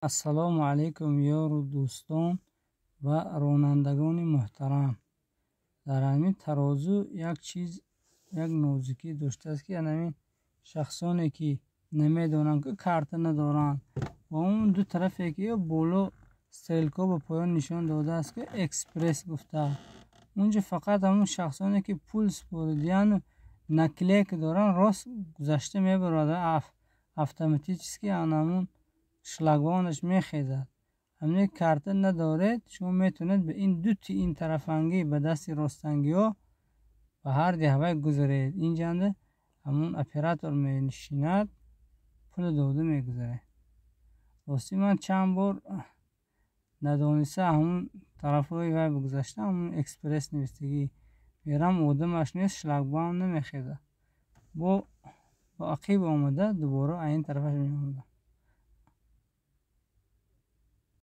Ассалому алайкум, ёру дӯстон ва ронандагони муҳтарам. Дар ҳамин тарозу як чиз, як нозукӣ доштааст, ки ҳамин шахсоне, ки намедонанд, ки карта надоранд, ва он ду тарафе, ки боло стрелка ба поён нишон додааст, ки экспресс гуфта, унҷо фақат ҳамун шахсоне, ки пул супоридияну наклейка доранд, рост гузашта мебарад, автоматически ҳамун шлагбаумаш мехезад. Ҳамин карта надоред, шумо метавонед ба ин дути ин тарафангӣ, ба дасти ростангиҳо, ба ҳар деҳвай гузаред. Инҷанда ҳамун оператор менишинад, пули дода мегузаред. Ростӣ, ман чанд бор надониста ҳамун тарафҳои вай гузаштам, ҳамун экспресс навистагӣ мерам, одамаш нест, шлагбаум намехезад. Бо ба ақиб омада, дубора ин тарафаш меомадам.